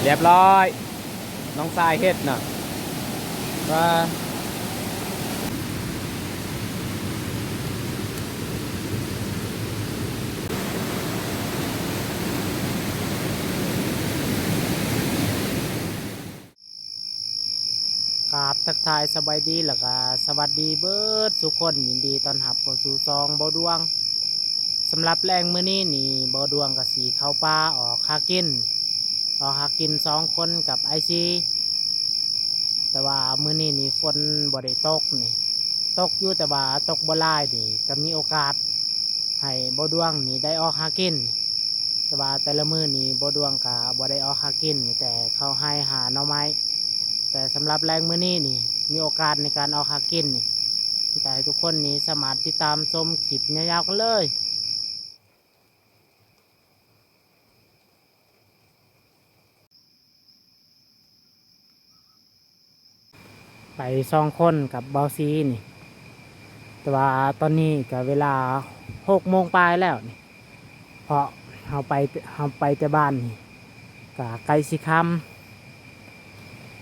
ຮຽບຮ້ອຍ ນ້ອງຊາຍເຮັດນະ ວ່າ ກາບທັກທາຍສະບາຍດີ ແລ້ວກະສະຫວັດດີເບິດສູ່ຄົນ, ຍິນດີຕ້ອນຮັບເຂົ້າສູ່ຊ່ອງເບົາດວງ. ສຳລັບແລງມື້ນີ້ນີ້ ເບົາດວງກະຊິເຂົ້າປ່າອອກຫາກິນ, ອອກຫາກິນສອງຄົນກັບອ້າຍຊີ. ແຕ່ວ່າມື້ນີ້ນີ້ຝົນບໍ່ໄດ້ຕົກນີ້, ຕົກຢູ່ແຕ່ວ່າຕົກບໍ່ຫຼາຍນີ້ ກະມີໂອກາດ ໃຫ້ເບົາດວງນີ້ໄດ້ອອກຫາກິນ, ແຕ່ວ່າແຕ່ລະມື້ນີ້ເບົາດວງກະບໍ່ໄດ້ອອກຫາກິນ, ມີແຕ່ເຂົ້າໄຮ່ຫາໜໍ່ໄມ້. ແຕ່ສຳລັບແລງມື້ນີ້ນີ້ ມີໂອກາດໃນການອອກຫາກິນນີ້, ມີແຕ່ໃຫ້ທຸກຄົນນີ້ສາມາດຕິດຕາມຊົມຄລິບຍາວໆກັນເລີຍ. ໄປສອງຄົນກັບເບົາຊີນີ້, ແຕ່ວ່າຕອນນີ້ກະເວລາຫົກໂມງປາຍແລ້ວນີ້, ເພາະເຮົາໄປ ເຮົາໄປແຕ່ບ້ານນີ້ກະໃກ້ຊິຄ່ຳ,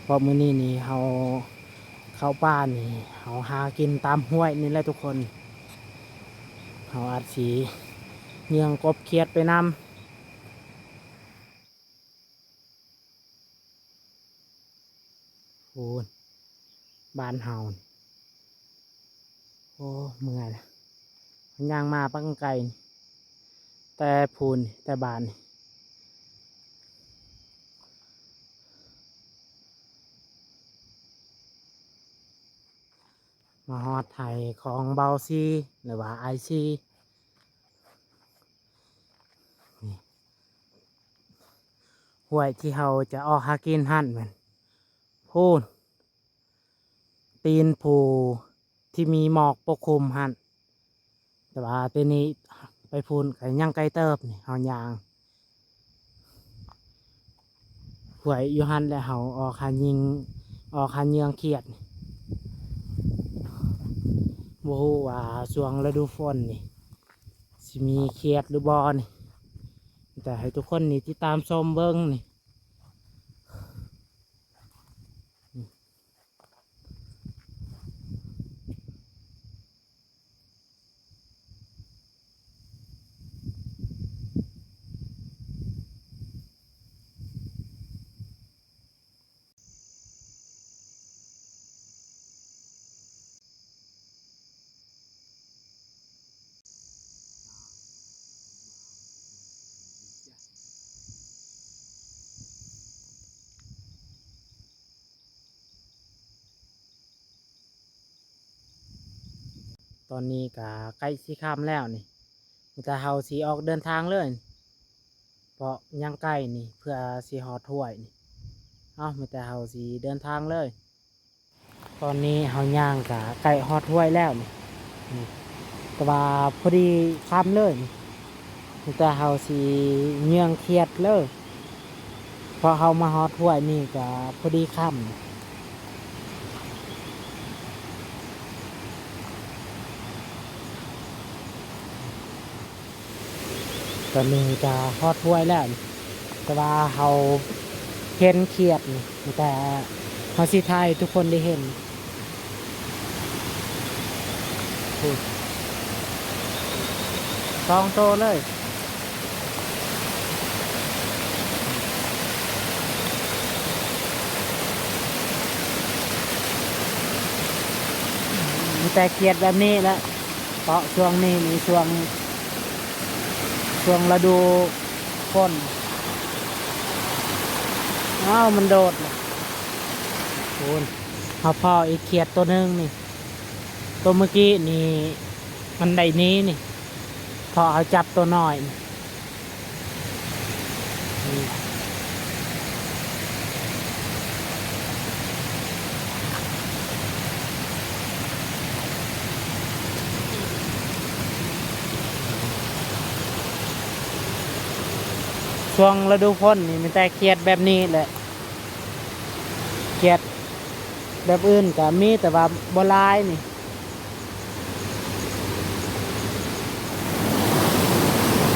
ເພາະມື້ນີ້ນີ້ເຮົາເຂົ້າປ່ານີ້ ເຮົາຫາກິນຕາມຫ້ວຍນີ້ແຫຼະທຸກຄົນ. ເຮົາອາດຊິເຍືອງກົບຂຽດໄປນຳ. ໂອ້ ບ້ານເຮົາ ໂອ້ ເມື່ອຍລະ ຍ່າງມາປັກໄກ ແຕ່ພູນ ແຕ່ບ້ານ ມາຮອດໄຮ່ຂອງເບົາຊີ ຫຼືວ່າອ້າຍຊີ. ນີ້ ຫ້ວຍທີ່ເຮົາຈະອອກຫາກິນຫັ້ນແມ່ນ ພຸ້ນ ຕີນພູທີ່ມີໝອກປົກຄຸມຫັ້ນ, ແຕ່ວ່າແຕ່ນີ້ໄປພຸ້ນກະຍັງໄກເຕີບນີ້ ເຮົາຍ່າງ ຫ້ວຍຢູ່ຫັ້ນແຫຼະ ເຮົາອອກຫາຍິງ ອອກຫາເຍືອງຂຽດ. ບໍ່ຮູ້ວ່າຊ່ວງລະດູຝົນນີ້ ຊິມີຂຽດຫຼືບໍ່ນີ້, ແຕ່ໃຫ້ທຸກຄົນນີ້ຕິດຕາມຊົມເບິ່ງນີ້. ຕອນນີ້ກະໃກ້ຊິຄ່ຳແລ້ວນີ້, ມີແຕ່ເຮົາຊິອອກເດີນທາງເລີຍ ເພາະຍັງໄກນີ້ ເພື່ອຊິຮອດຫ້ວຍນີ້. ເອົ້າ ມີແຕ່ເຮົາຊິເດີນທາງເລີຍ. ຕອນນີ້ເຮົາຍ່າງກະໃກ້ຮອດຫ້ວຍແລ້ວນີ້ ນີ້ ແຕ່ວ່າພໍດີຄ່ຳເລີຍນີ້. ມີແຕ່ເຮົາຊິເຍືອງຂຽດເລີຍ ເພາະເຮົາມາຮອດຫ້ວຍນີ້ກະພໍດີຄ່ຳ. ຕອນນີ້ກະຮອດຫ້ວຍແລ້ວ ແຕ່ວ່າເຮົາເຫັນຂຽດນີ້ ແຕ່ເຮົາຊິຖ່າຍໃຫ້ທຸກຄົນໄດ້ເຫັນ. ສອງໂຕເລີຍ ມີແຕ່ຂຽດແບບນີ້ແຫຼະ ເພາະຊ່ວງນີ້ນີ້ ຊ່ວງ ຊ່ວງລະດູຝົນ. ອ້າວ ມັນໂດດລະ ໂອ້ຍ ເຮົາພໍ້ອີກຂຽດໂຕໜຶ່ງນີ້ ໂຕມື້ກີ້ນີ້ ມັນໄດ້ໜີນີ້ ເພາະເຮົາຈັບໂຕນ້ອຍນີ້. ຊ່ວງລະດູຝົນນີ້ມີແຕ່ຂຽດແບບນີ້ແຫຼະ ຂຽດແບບອື່ນກະມີ ແຕ່ວ່າບໍ່ຫຼາຍນີ້.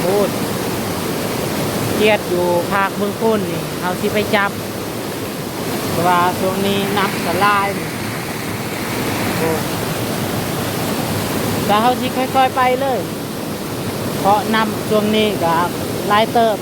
ໂອ້ຍ ຂຽດຢູ່ພາກເມືອງຄູນນີ້ ເຮົາຊິໄປຈັບ ເພາະວ່າຊ່ວງນີ້ນ້ຳກະຫຼາຍນີ້. ໂອ້ ແຕ່ເຮົາຊິຄ່ອຍໆໄປເລີຍ ເພາະນ້ຳຊ່ວງນີ້ກະຫຼາຍເຕີບ.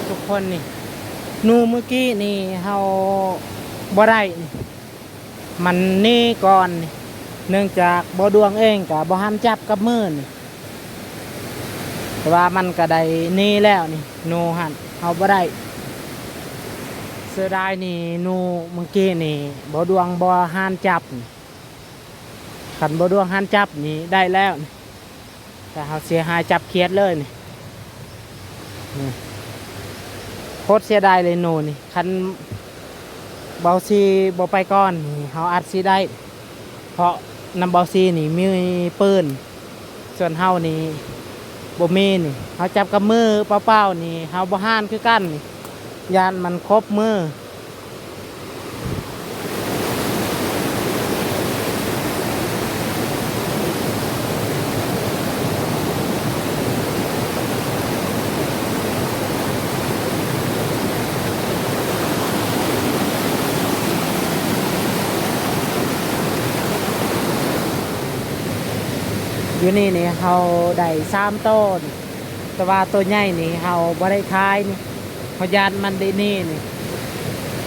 ທຸກຄົນນີ້ ໜູມື້ກີ້ນີ້ເຮົາບໍ່ໄດ້ນີ້ ມັນໜີກ່ອນນີ້ ເນື່ອງຈາກບໍ່ດວງເອງກະບໍ່ຫັນຈັບກັບມືນີ້ ແຕ່ວ່າມັນກະໄດ້ໜີແລ້ວນີ້ ໜູຫັ້ນເຮົາບໍ່ໄດ້. ເສຍດາຍນີ້ ໜູມື້ກີ້ນີ້ບໍ່ດວງບໍ່ຫັນຈັບນີ້ ຄັນບໍ່ດວງຫັນຈັບນີ້ໄດ້ແລ້ວນີ້ ແຕ່ເຮົາເສຍຫາຍຈັບຂຽດເລີຍນີ້ ນີ້ ໂຄດເສຍດາຍເລີຍໜູນີ້. ຄັນເບົາຊີບໍ່ໄປກ່ອນນີ້ ເຮົາອາດຊິໄດ້ ເພາະນຳເບົາຊີນີ້ມີປືນ ສ່ວນເຮົານີ້ບໍ່ມີນີ້ ເຮົາຈັບກັບມືເປົ່າໆນີ້ ເຮົາບໍ່ຫານຄືກັນນີ້ ຢ້ານມັນຄົບມື. ຢູ່ນີ້ນີ້ເຮົາໄດ້ສາມໂຕນີ້ ແຕ່ວ່າໂຕໃຫຍ່ນີ້ເຮົາບໍ່ໄດ້ຖ່າຍນີ້ ເຮົາຢ້ານມັນໄດ້ໜີນີ້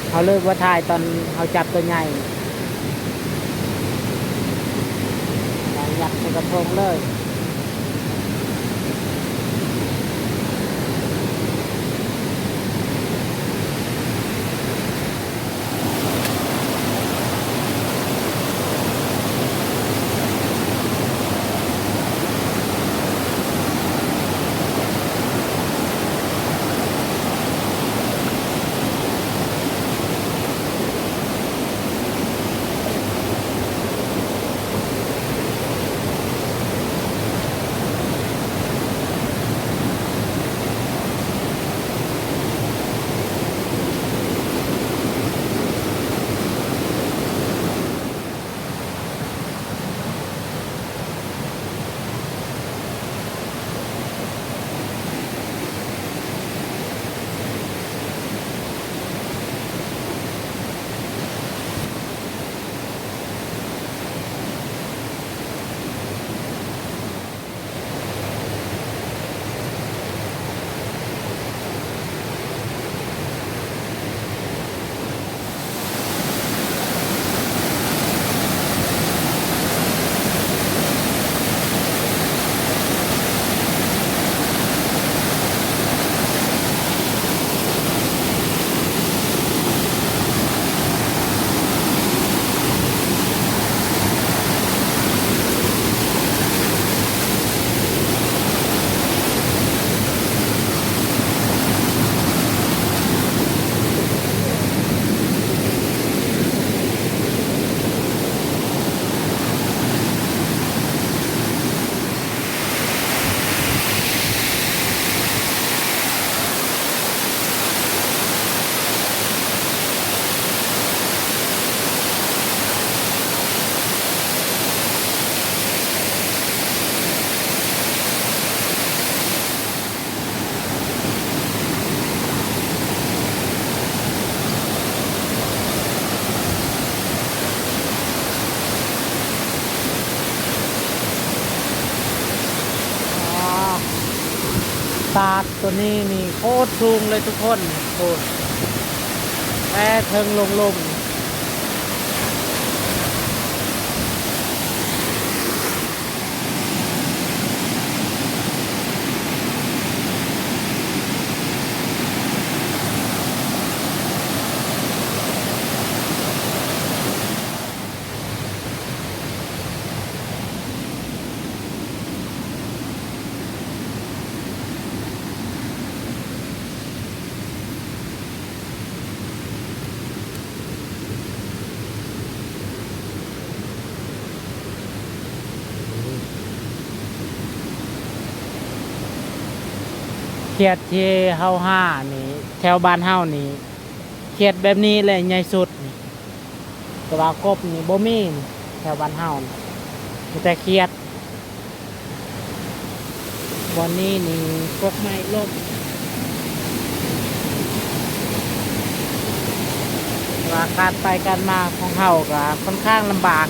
ເຮົາເລີຍບໍ່ຖ່າຍຕອນເຮົາຈັບໂຕໃຫຍ່ນີ້ ເອົາຍັດໃສ່ກະທົງເລີຍ. ຕາດໂຕນີ້ນີ້ໂຄດສູງເລີຍທຸກຄົນ ໂຄດ ແຕ່ເທິງລົງລົມ. ຂຽດທີ່ເຮົາຫານີ້ ແຖວບ້ານເຮົານີ້ ຂຽດແບບນີ້ແຫຼະໃຫຍ່ສຸດນີ້ ແຕ່ວ່າກົບນີ້ບໍ່ມີນີ້ ແຖວບ້ານເຮົານີ້ ມີແຕ່ຂຽດ. ບ່ອນນີ້ນີ້ກົກໄມ້ລົ້ມ ວ່າການໄປການມາຂອງເຮົາກໍຄ່ອນຂ້າງລຳບາກ.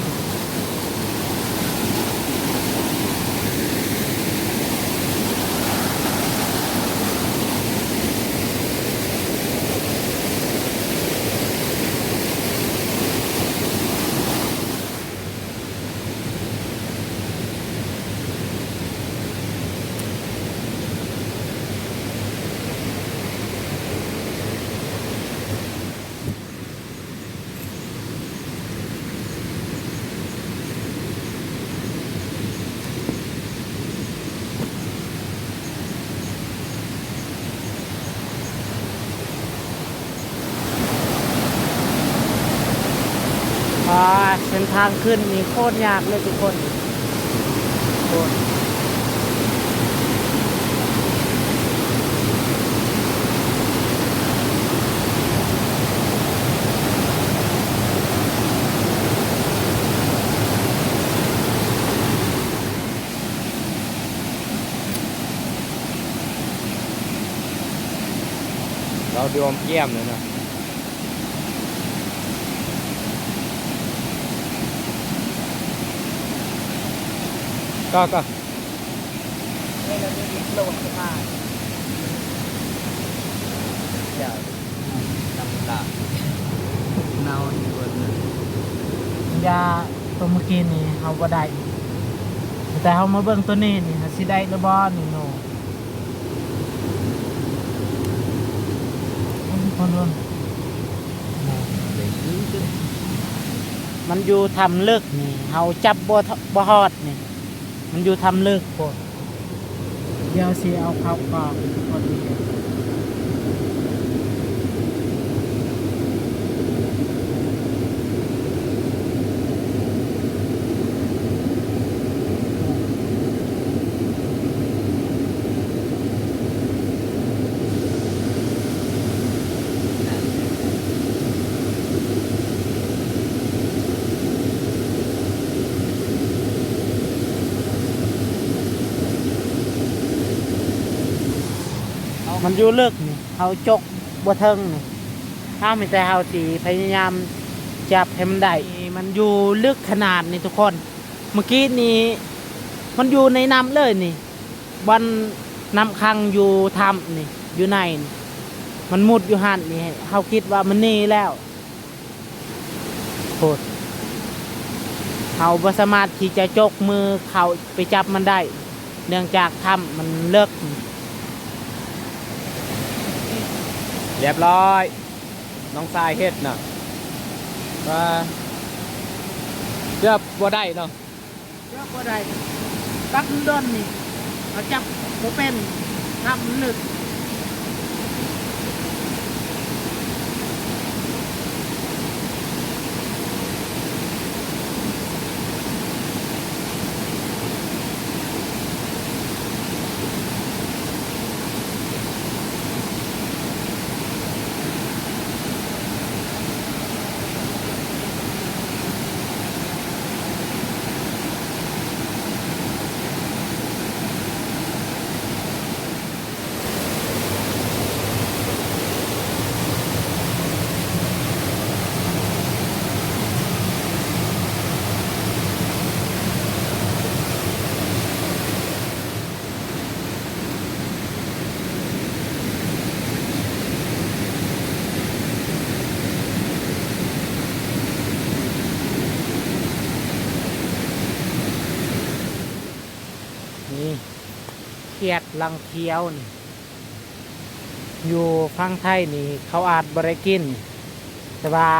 ອ່າ ເສັ້ນທາງຂຶ້ນນີ້ໂຄດຍາກເລີຍທຸກຄົນ ໂຄດ. ລາວດຽວອ້ອມແກ້ມເລີຍນະ. ກະ ກະ ຢາ ຕົວມື້ກີ້ນີ້ເຮົາບໍ່ໄດ້ ແຕ່ເຮົາມາເບິ່ງຕົວນີ້ນີ້ ເຮົາຊິໄດ້ຫຼືບໍ່ນີ້ໂນ. ມັນຢູ່ຖ້ຳເລິກນີ້ ເຮົາຈັບບໍ່ ບໍ່ຮອດນີ້ ມັນຢູ່ຖ້ຳເລິກໂພດ. ດຽວຊິເອົາເຂົ້າກ່ອງພໍດີ. ມັນຢູ່ເລິກນີ້ ເຮົາຈົກບໍ່ເຖິງນີ້ ເຮົາມີແຕ່ເຮົາຊິພະຍາຍາມຈັບໃຫ້ມັນໄດ້. ມັນຢູ່ເລິກຂະໜາດນີ້ທຸກຄົນ. ເມື່ອກີ້ນີ້ມັນຢູ່ໃນນ້ຳເລີຍນີ້ ບ່ອນນ້ຳຂັງຢູ່ຖ້ຳນີ້ ຢູ່ໃນນີ້ ມັນມຸດຢູ່ຫັ້ນນີ້ ເຮົາຄິດວ່າມັນໜີແລ້ວ. ໂພດ ເຮົາບໍ່ສາມາດທີ່ຈະຈົກມືເຂົ້າໄປຈັບມັນໄດ້ ເນື່ອງຈາກຖ້ຳມັນເລິກ. ຮຽບຮ້ອຍ ນ້ອງຊາຍເຮັດນະ ວ່າເກືອບບໍ່ໄດ້ເນາະ. ເກືອບບໍ່ໄດ້ ຕັກມັນດົນນີ້ ເຮົາຈັບບໍ່ເປັນ ຖ້ຳມັນເລິກ. ໂ ນີ້ ຂຽດລັງຂຽວນີ້ ຢູ່ຝັ່ງໄທນີ້ເຂົາອາດບໍ່ໄດ້ກິນ ແຕ່ວ່າ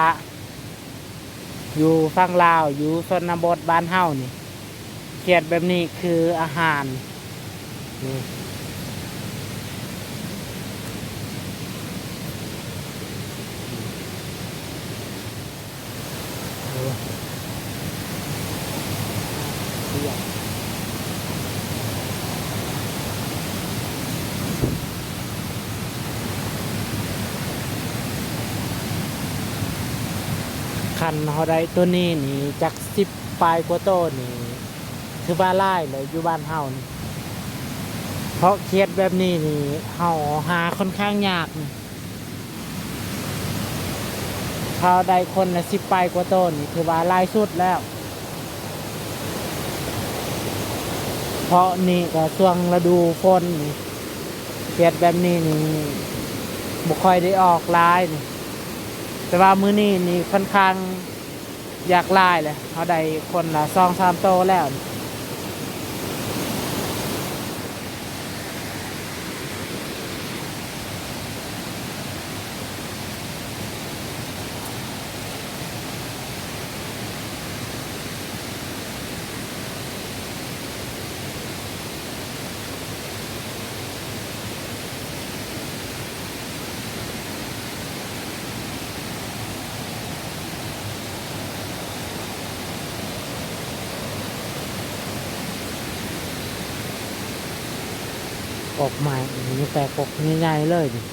ຢູ່ຝັ່ງລາວ ຢູ່ຊົນນະບົດບ້ານເຮົານີ້ ຂຽດແບບນີ້ຄືອາຫານນີ້. ຄັນເຮົາໄດ້ໂຕນີ້ນີ້ຈັກສິບປາຍກວ່າໂຕນີ້ ຖືວ່າຫຼາຍແລ້ວຢູ່ບ້ານເຮົານີ້ ເພາະຂຽດແບບນີ້ນີ້ເຮົາຫາຄ່ອນຂ້າງຍາກນີ້. ເຮົາໄດ້ຄົນລະສິບປາຍກວ່າໂຕນີ້ ຖືວ່າຫຼາຍສຸດແລ້ວ ເພາະນີ້ກໍຊ່ວງລະດູຝົນນີ້ ຂຽດແບບນີ້ນີ້ບໍ່ຄ່ອຍໄດ້ອອກຫຼາຍນີ້ ແຕ່ວ່າມື້ນີ້ນີ້ຄ່ອນຂ້າງ ຢາກຫຼາຍແຫຼະ ເຮົາໄດ້ຄົນລະສອງສາມໂຕແລ້ວ. ກົກໄມ້ ມີແຕ່ກົກໃຫຍ່ໆເລີຍນີ້.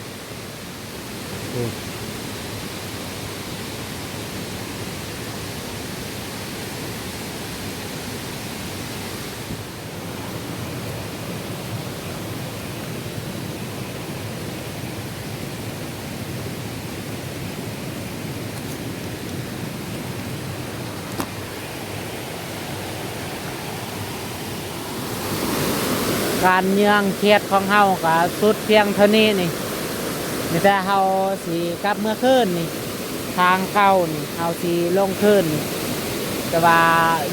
ການເຍືອງຂຽດຂອງເຮົາກະສຸດພຽງເທົ່ານີ້ນີ້ ມີແຕ່ເຮົາຊິກັບເມືອຄືນນີ້ ທາງເກົ່ານີ້ເຮົາຊິລົງຄືນນີ້ ແຕ່ວ່າ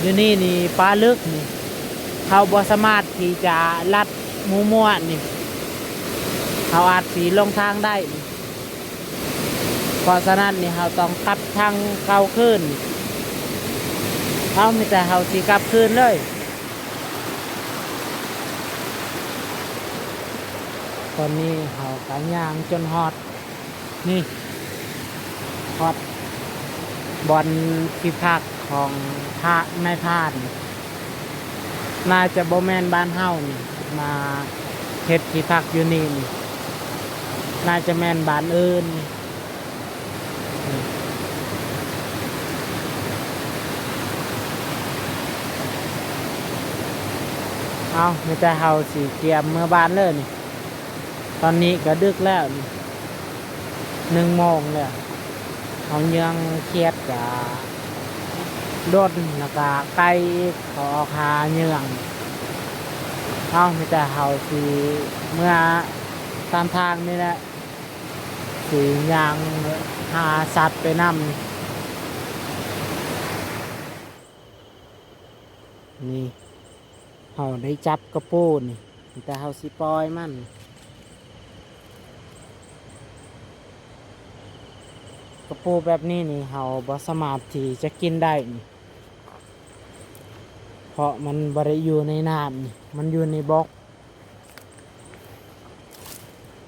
ຢູ່ນີ້ນີ້ປ່າລຶກນີ້ ເຮົາບໍ່ສາມາດທີ່ຈະລັດໝູ່ມວນນີ້ ເຮົາອາດຊິຫຼົງທາງໄດ້ນີ້ ເພາະສະນັ້ນນີ້ເຮົາຕ້ອງກັບທາງເກົ່າຄືນ. ເຮົາມີແຕ່ເຮົາຊິກັບຄືນເລີຍ. ຕອນນີ້ເຮົາກະຍ່າງຈົນຮອດ ນີ້ ຮອດບ່ອນທີ່ພັກຂອງພະນາຍພານ. ໜ້າຈະບໍ່ແມ່ນບ້ານເຮົານີ້ ມາເຮັດທີ່ພັກຢູ່ນີ້ນີ້ ໜ້າຈະແມ່ນບ້ານອື່ນ. ເອົາ ມີແຕ່ເຮົາຊິກຽມເມືອບ້ານເລີຍນີ້. ຕອນນີ້ກະດຶກແລ້ວນີ້ ໜຶ່ງໂມງແລ້ວ. ເຮົາເຍືອງຂຽດກະດົນ ແລ້ວກະໄກອີກ ເຂົາອອກຫາເຍືອງ. ເຮົາມີແຕ່ເຮົາຊິເມືອຕາມທາງນີ້ແຫຼະ ຊິຍ່າງຫາສັດໄປນຳ. ນີ້ ເຮົາໄດ້ຈັບກະປູນີ້ ແຕ່ເຮົາຊິປ່ອຍມັນ. ກະປູແບບນີ້ນີ້ ເຮົາບໍ່ສາມາດທີ່ຈະກິນໄດ້ນີ້ ເພາະມັນບໍ່ໄດ້ຢູ່ໃນນ້ຳນີ້ ມັນຢູ່ໃນບົກ.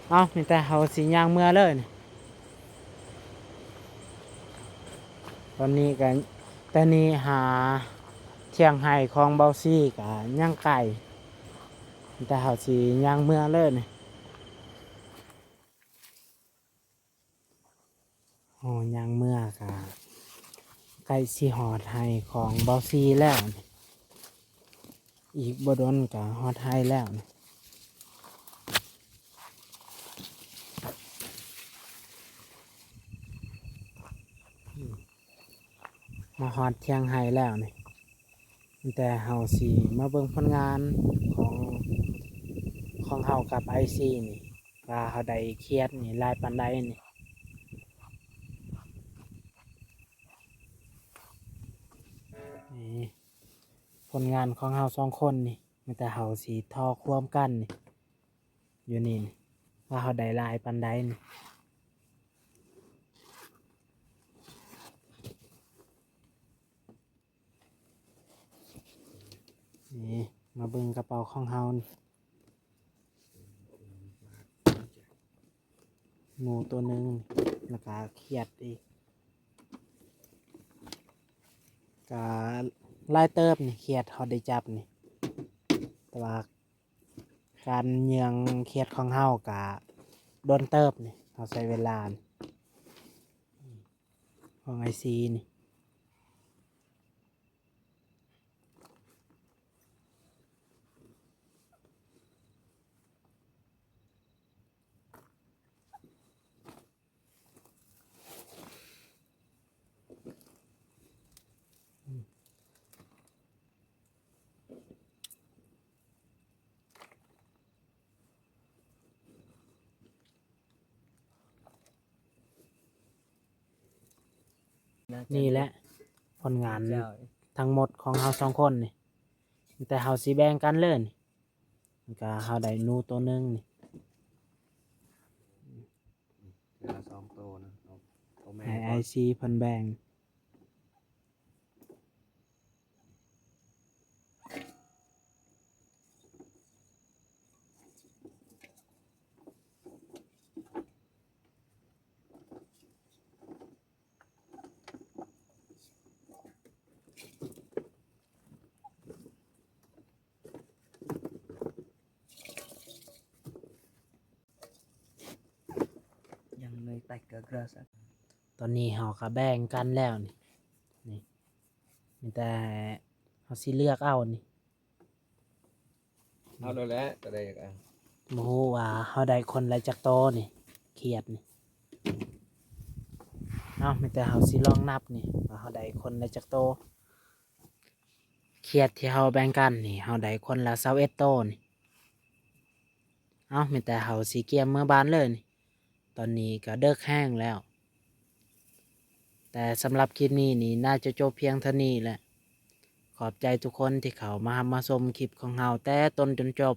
ເອົາ ມີແຕ່ເຮົາຊິຍ່າງເມືອເລີຍນີ້. ຕອນນີ້ກະ ແຕ່ນີ້ຫາທ່ຽງໄຮ່ຂອງເບົາຊີກະຍັງໄກ ແຕ່ເຮົາຊິຍ່າງເມືອເລີຍນີ້. ໂອ້ ຍ່າງເມືອກະໃກ້ຊິຮອດໄຮ່ຂອງເບົາຊີແລ້ວນີ້. ອີກບໍ່ດົນກະຮອດໄຮ່ແລ້ວນີ້. ມາຮອດທ່ຽງໄຮ່ແລ້ວນີ້. ແຕ່ເຮົາຊິມາເບິ່ງຜົນງານຂອງ ຂອງເຮົາກັບອ້າຍຊີນີ້ ວ່າເຮົາໄດ້ຂຽດນີ້ຫຼາຍປານໃດນີ້. ນີ້ ຜົນງານຂອງເຮົາສອງຄົນນີ້. ມີແຕ່ເຮົາຊິທໍ່ຄວາມກັນນີ້ ຢູ່ນີ້ນີ້ ວ່າເຮົາໄດ້ຫຼາຍປານໃດນີ້. ນີ້ ມາເບິ່ງກະເປົາຂອງເຮົານີ້ ໜູໂຕໜຶ່ງ ແລ້ວກະຂຽດອີກ ກະຫຼາຍເຕີບນີ້ ຂຽດເຮົາໄດ້ຈັບນີ້ ແຕ່ວ່າການເຍືອງຂຽດຂອງເຮົາກະດົນເຕີບນີ້ ເຮົາໃຊ້ເວລານີ້ ຂອງອ້າຍຊີນີ້. ນີ້ແຫຼະຜົນງານທັງໝົດຂອງເຮົາສອງຄົນນີ້ ແຕ່ເຮົາຊິແບ່ງກັນເລີຍນີ້ ກະເຮົາໄດ້ໜູໂຕໜຶ່ງນີ້ ເທື່ອລະສອງໂຕນະ ເອົາໂຕແມ່ ໃຫ້ອ້າຍຊີເພິ່ນແບ່ງ. ຍັງເລີຍແຕກເກືອກຣາສະ ຕອນນີ້ເຮົາກະແບ່ງກັນແລ້ວນີ້ ນີ້ ມີແຕ່ເຮົາຊິເລືອກເອົານີ້ ເອົາໂລດແຫຼະ ໂຕໃດຢາກເອົາ ບໍ່ຮູ້ວ່າເຮົາໄດ້ຄົນລະຈັກໂຕນີ້ ຂຽດນີ້ ເອົາ ມີແຕ່ເຮົາຊິລອງນັບນີ້ ວ່າເຮົາໄດ້ຄົນລະຈັກໂຕ. ຂຽດທີ່ເຮົາແບ່ງກັນນີ້ ເຮົາໄດ້ຄົນລະຊາວເອັດໂຕນີ້ ເອົາ ມີແຕ່ເຮົາຊິກຽມເມືອບ້ານເລີຍນີ້ ຕອນນີ້ກະເດິກແຮງແລ້ວ ແຕ່ສຳລັບຄລິບນີ້ນີ້ ໜ້າຈະຈົບພຽງເທົ່ານີ້ແຫຼະ ຂອບໃຈທຸກຄົນທີ່ເຂົ້າມາຮັບມາຊົມຄລິບຂອງເຮົາແຕ່ຕົ້ນຈົນຈົບ